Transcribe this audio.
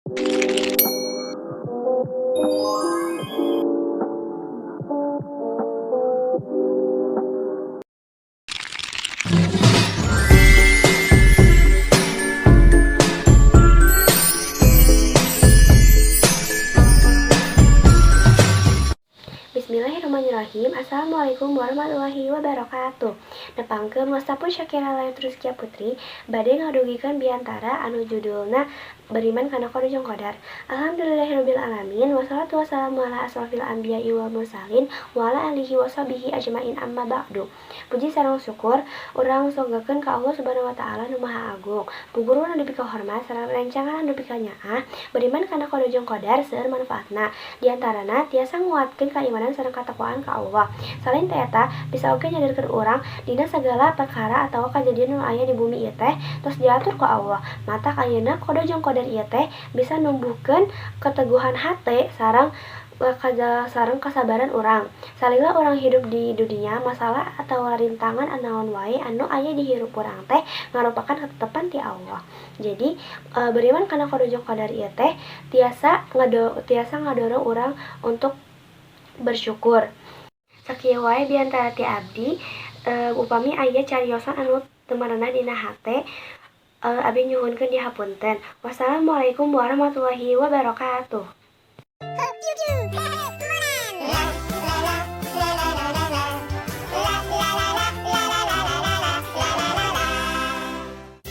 Bismillahirrahmanirrahim. Assalamualaikum warahmatullahi wabarakatuh. Nepangkeun, wasta pun Syakira Rizkia Putri bade ngadugikeun biantara anu judulna beriman kana qada jeung qadar. Alhamdulillahirabbil alamin, wassalatu wassalamu ala asrofil anbiya'i wal mursalin wa ala alihi washabihi ajmain, amma ba'du. Puji sareng syukur urang sanggakeun ka Allah Subhanahu wa Taala nu Maha Agung. Bu guru nu dipikahormat sareng rencangan anu dipikanyaah, beriman kana qada jeung qadar seueur manfaatna. Di antarana tiasa nguatkeun kaimanan sareng katakwaan ka Allah. Salain ti eta, bisa oge nyadarkeun urang dina sagala perkara atawa kajadian nu aya di bumi ieu teh tos diatur ku Allah. Matak ayeuna qada jeung qadar ieu teh bisa numbuhkeun keteguhan hate sareng sareng kasabaran urang. Salila urang hidup di dunia, masalah atawa rintangan naon wae anu aya di hirup urang teh ngarupakan ketetepan ti Allah. Jadi beriman kana qada jeung qadar ieu teh tiasa ngadorong urang untuk bersyukur. Sakieu wae biantara ti abdi, upami aya cariosan anu teu merenah dina hate, abdi nyuhunkeun dihapunten. Wassalamualaikum warahmatullahi wabarakatuh.